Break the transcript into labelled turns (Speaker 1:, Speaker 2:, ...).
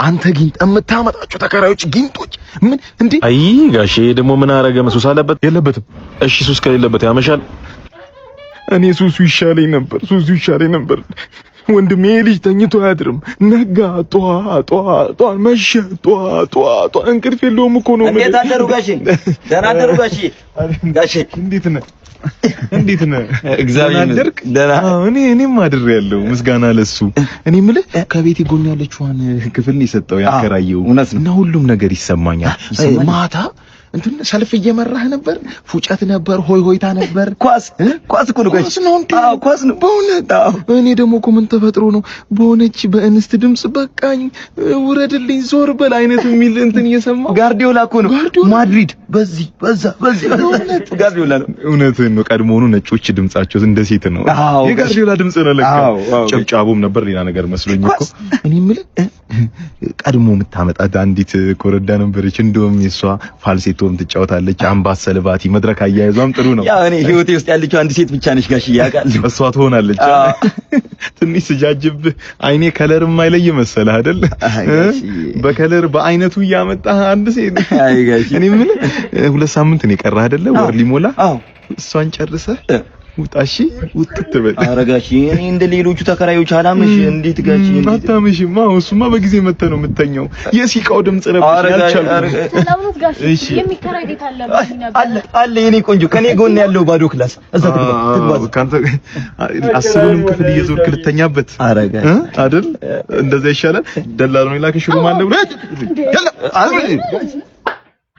Speaker 1: አንተ ጊንጥ የምታመጣቸው ተከራዮች ጊንጦች ምን እንዴ?
Speaker 2: አይ ጋሼ ደግሞ ምን አረገ? ሱስ አለበት?
Speaker 1: የለበትም።
Speaker 2: እሺ ሱስ ከሌለበት ያመሻል።
Speaker 1: እኔ ሱሱ ይሻለኝ ነበር፣ ሱሱ ይሻለኝ ነበር። ወንድሜ ልጅ ተኝቶ አያድርም። ነጋ፣ ጧ ጧ ጧ፣ መሸ፣ ጧ ጧ ጧ፣ እንቅልፍ የለውም እኮ ነው።
Speaker 3: እንዴት አደሩ ጋሼ? ደህና አደሩ ጋሼ? ጋሼ
Speaker 1: እንዴት ነህ? እንዴት ነህ?
Speaker 3: እግዚአብሔር
Speaker 1: አደርክ?
Speaker 3: ደህና።
Speaker 1: እኔም አድሬያለሁ፣ ምስጋና ለሱ። እኔ የምልህ ከቤቴ ጎን ያለችዋን ክፍል ነው የሰጠው ያከራየው፣
Speaker 3: እውነት ነው።
Speaker 1: እና ሁሉም ነገር ይሰማኛል። ማታ እንትን ሰልፍ እየመራህ ነበር፣ ፉጨት ነበር፣ ሆይ ሆይታ ነበር።
Speaker 3: ኳስ ኳስ እኮ ነው ጋሼ።
Speaker 1: ኳስ ነው እንዴ?
Speaker 3: አዎ ኳስ ነው።
Speaker 1: በእውነት እኔ ደግሞ እኮ ምን ተፈጥሮ ነው በሆነች በእንስት ድምጽ በቃኝ ውረድልኝ ዞር በል አይነት የሚል እንትን እየሰማሁ።
Speaker 3: ጋርዲዮላ እኮ ነው።
Speaker 1: ጋርዲዮላ።
Speaker 3: ማድሪድ በዚህ በዛ በዚህ ጋርዲዮላ ነው።
Speaker 1: እውነትህን ነው። ቀድሞውኑ ነጮች ድምጻቸው እንደ ሴት ነው።
Speaker 3: አዎ።
Speaker 1: የጋርዲዮላ ድምጽ ነው ለካ።
Speaker 3: አዎ፣ አዎ።
Speaker 1: ጭብጫቡም ነበር ሌላ ነገር መስሎኝ እኮ።
Speaker 3: ኳስ።
Speaker 1: እኔ የምልህ ቀድሞ የምታመጣት አንዲት ኮረዳ ነበረች። እንደውም የሷ falsetto ም ትጫወታለች። አምባሰል ባቲ መድረክ አያይዟም ጥሩ ነው።
Speaker 3: ያው እኔ ህይወቴ ውስጥ ያለችው አንድ ሴት ብቻ ነች ጋሼ፣ ያውቃሉ።
Speaker 1: እሷ ትሆናለች።
Speaker 3: አዎ።
Speaker 1: ትንሽ ስጃጅብህ አይኔ color የማይለይ መሰለህ አይደል?
Speaker 3: አይ ጋሼ።
Speaker 1: በ color በአይነቱ እያመጣህ አንድ ሴት።
Speaker 3: አይ ጋሼ።
Speaker 1: እኔ የምልህ 2 ሳምንት ነው የቀረህ አይደለ? ወር ሊሞላ።
Speaker 3: አዎ።
Speaker 1: እሷን ጨርሰህ ውጣ። እሺ ውጥት በል።
Speaker 3: ኧረ ጋሼ እኔ እንደ ሌሎቹ ተከራዮች አላምሽ። እንዴት ጋሼ? እንዴት?
Speaker 1: አታመሽማ። እሱማ በጊዜ መተህ ነው የምተኛው። የሲቃው ድምጽ
Speaker 3: ኧረ
Speaker 1: ረብሽ
Speaker 3: ጋሼ፣
Speaker 1: አልቻልኩም።
Speaker 3: ኧረ
Speaker 4: ሰላም ነዎት ጋሼ?
Speaker 1: እሺ።
Speaker 4: የሚከራይ ቤት አለ ብለውኝ ነበር።
Speaker 3: አለ አለ፣ የኔ ቆንጆ ከኔ ጎን ያለው ባዶ class እዛ ትግባ ትግባ።
Speaker 1: አዎ፣ ካንተ 10ሩንም ክፍል እየዞርክ ልተኛበት
Speaker 3: ኧረ ጋሼ
Speaker 1: አይደል? እንደዛ ይሻላል። ደላላ ነው የላከሽ room አለ ብሎ።